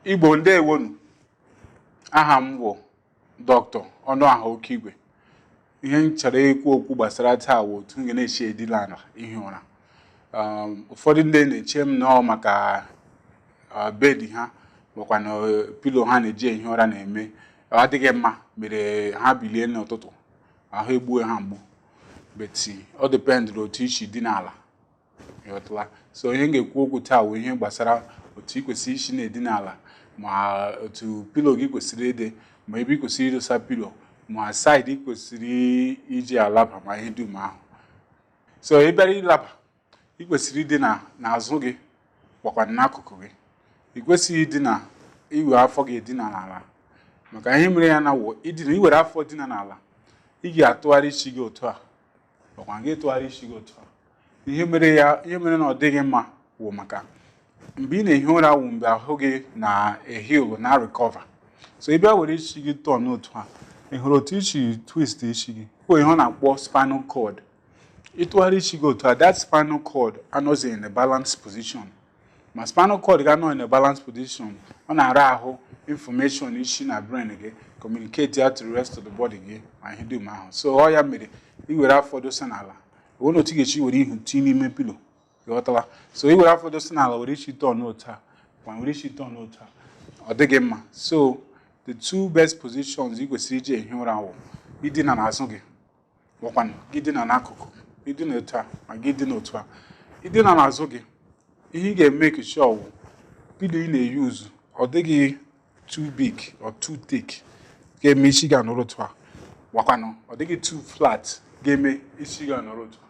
Igbo, ndewonu. Aha m bụ Dr. Ọnụaha Okigwe. Ihe m chọrọ ikwu okwu gbasara taa wụ otu m ga na-esi edina ala ihi ụra. Ụfọdụ ndị na-eche m nọọ maka bed ha makwa na pillow ha na-eji ehi ụra na-eme adịghị mma, mere ha bilie n'ụtụtụ ahụ egbue ha mgbu. But ọ dependụrụ otu i si dina ala, ịghọtala? So ihe m ga-ekwu okwu taa wụ ihe gbasara otu ị kwesịrị isi na-edina ala, ma otu pillow gị kwesịrị ịdị, ma ebe ị kwesịrị idosa pillow, ma side ị kwesịrị iji alaba, ma ihe dum ahụ. So ị bịara ịlaba, ị kwesịrị ịdina n'azụ gị gwakwa n'akụkụ gị. Ị kwesịghị ịdina iwe afọ gị edina n'ala, maka ihe mere ya na wụ idina iwere afọ dina n'ala, ị ga-atụgharị isi gị otu a, makwa gị tụgharị isi gị otu a. Ihe mere ya, ihe mere na ọ dịghị mma wụ maka mgbe ị na-ehi ụra wụ mgbe ahụ gị na-eheal, na recover. So ị bịa were isi gị tọọ n'otu a, ị hụrụ otu isi twist isi gị, kwuo ihe ọ na-akpọ spinal cord. Ịtụgharị isi gị otu a, that spinal cord anọzi in a balanced position. Ma spinal cord ga-anọ in a balanced position, ọ na-ara ahụ information isi na brain gị communicate ya to the rest of the body gị, ma ihe dum ahụ. So ọ ya mere iwere afọ dosa n'ala, onwe otu ị ga-esi were ihu tinye n'ime pillow, ịghọtala? So iwere afọ dosa n'ala, were isi tọọ n'otu a, ma were isi tọọ n'otu a, ọ dịghị mma. So the two best positions ị kwesịrị iji ehi ụra wụ idina n'azụ gị, gwakwanụ gị dina n'akụkụ, idina otu a, ma gị dina otu a. Idina n'azụ gị, ihe ị ga-eme sure wụ pillow ị na-eyuzu ọ dịghị too big or too thick ga-eme isi gị anọrọ otu a, gwakwanụ ọ dịghị too flat ga-eme isi gị anọrọ otu a.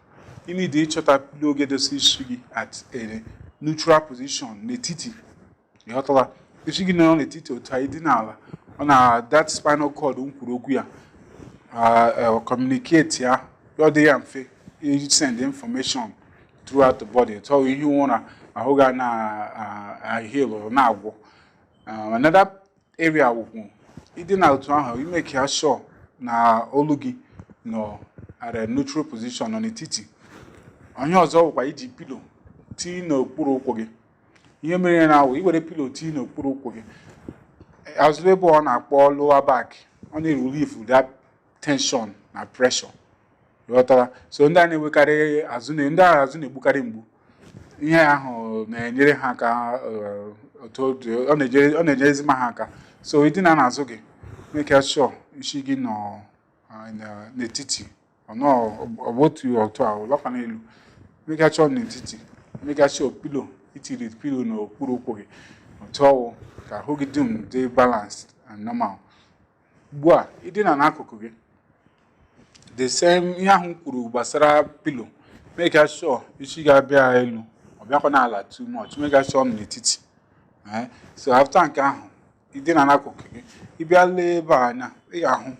Ị need ịchọta pillow ga-edosa isi gị at a neutral position n'etiti, ịghọtala? Isi gị nọrọ n'etiti otu a, ịdị n'ala, ọ na that spinal cord m kwuru okwu ya communicate ya, ọ dị ya mfe send information throughout the body. Tọ ihe ụra ahụ ga na-heal, na-agwọ. Another area wụkwu ịdị na otu ahụ, ime ka sure na olu gị nọ at a neutral position, nọ n'etiti. Onye ọzọ bụkwa iji pillow tii n'okpuru ụkwụ gị. Ihe mere na awụ iwere pillow tii n'okpuru ụkwụ gị, azụ ebe ọ na-akpọ lower back, ọ na-relieve that tension na pressure, ghọtara? So ndị a na-enwekarị azụ, ndị a azụ na-egbukarị mgbu, ihe ahụ na-enyere ha aka otu ọ na-enyerezi ha aka. So ịdina n'azụ gị, make sure isi gị nọ n'etiti, ọ bụ otu otu a lọkwa n'elu, make sure n'etiti, make sure pillow itiri pillow n'okpuru ụkwụ gị otu ọwụ ka ahụ gị dum dị balanced and normal. Ugbu a, ịdina n'akụkụ gị, the same ihe ahụ m kwuru gbasara pillow, make sure isi ga-abịa elu, ọ bịakwa n'ala too much, make sure nọ n'etiti. So after nke ahụ, ịdina n'akụkụ gị, ịbịa lee ebe a anya, ị ga-ahụ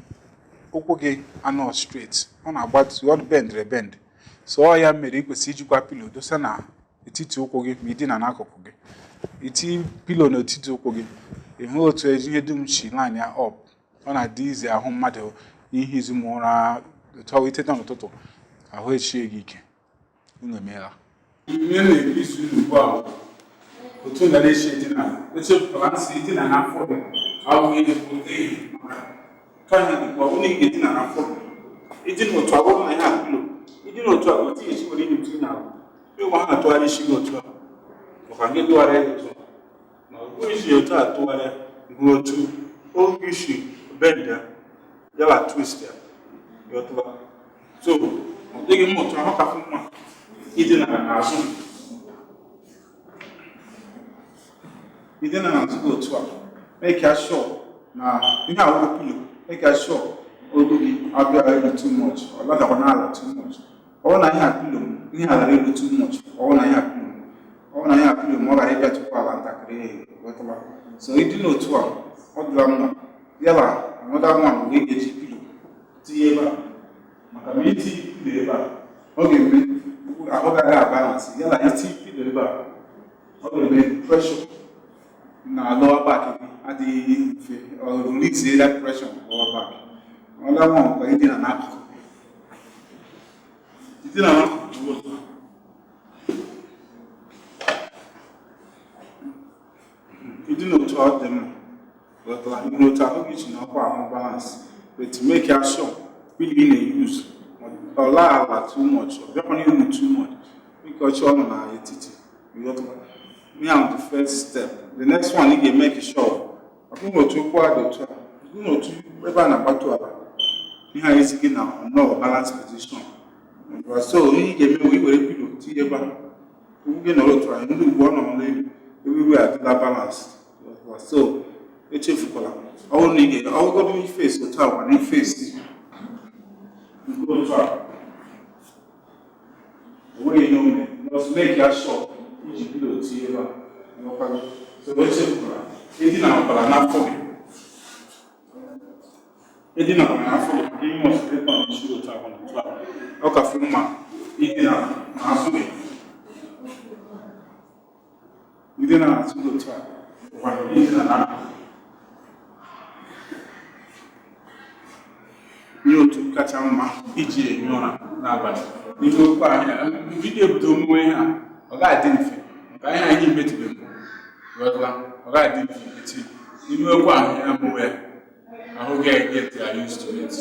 ụkwụ gị anọ straight, ọ na-agbatu, ọ bend bend. So ọ ya mere ị kwesịrị ijikwa pillow dosa na etiti ụkwụ gị. Ma ịdina n'akụkụ gị, iti pillow n'etiti ụkwụ gị, ịhụ otu ihe dum si line ya up, ọ na-adị izi ahụ mmadụ ihe izu ma ụra tọwa iteta n'ụtụtụ, ahụ echie gị ike. Unu emeela. Ihe na-ekwu isi unu ugbu a bụ otu nga na-esi edina. Echefukwala nsị idina n'afọ gị abụghị ezigbo ihe, maka kanya dịkwa ọ na ị ga-edina n'afọ gị. Idina otu a, bụrụ na ihe a pillow, idina otu a, otu esi were ihe tinye n'ala, ịgwa ha na-atụgharị isi gị otu a, maka gị tụgharịa ya otu a, ma ọ bụghị isi otu a tụgharịa hụ otu oge isi bend ya, yala twist ya, ghọtara? So ọ dịghị mma otu ahụ. Kafụ mma idina n'azụ, idina n'azụ gị otu a, make sure na ihe awụrụ pillow, make sure olu gị abịa elu too much, ọ ladakwa n'ala too much. Ọ bụrụ na ihe a pillow, ihe a lara elu too much, ọ bụrụ na ihe a pillow, ọ bụrụ na ihe a pillow ma ọ ghara ịbịa tupu ala ntakịrị, ghọtara? So ịdị n'otu a, ọ dịla mma. Yala another one wee ga-eji pillow tinye ebe a, maka ma iti pillow ebe a, ọ ga-eme ahụ gaghị abalance. Yala iti pillow ebe a, ọ ga-eme pressure na lower back gị adịghị mfe, ọ release that pressure na lower back. Another one kwa ịdina n'akụkụ. Idina n'akụkụ bụ otu a. Ịdị n'otu a, ọ dị mma. Ghọtara? Ihe otu ahụ gị si na ọkwa ahụ balance, but make ya sure pillow ị na-use, ọ laa ala too much, ọ bịakwana elu too much, make ọchị ọ nọ n'etiti. Ghọtara? Ihe ahụ, the first step. The next one ị ga-emeke sure, ọ bụghị otu ụkwụ a dị otu a, ọ bụghị otu ebe a na-agbatu ala, ihe a esi gị na nọọ balance position. So ihe ị ga-eme bụ iwere pillow tinye ebe a, ụkwụ gị nọrọ otu a, ndị ugwu ọ nọ n'elu, everywhere adịla balance. So echefukwala, ọ bụrụ na ị ga ọgụgọdụ ifesi otu a gwa na ifesi nke otu a, enweghị ihe o mere. Just make ya sure iji pillow tinye ebe a. Nghọtago? So echefukwala, edinakwala n'afọ gị, edinakwala n'afọ gị. Ihe ọsọ ịtọ n'isi otu a na otu a, ọ ka fi mma idina n'azụ gị. Idina n'azụ gị otu a bụkwa idina n'akụkụ. Ihe otu kacha mma iji ehi ụra n'abalị n'ime okwu ahịa mbido ebido omume ihe a, ọ ga-adị mfe maka ihe anyị metụbe mbụ. Ghọtala? Ọ ga-adị mfe echi n'ime okwu ahụ ya mgbe ahụ ga-get used to it.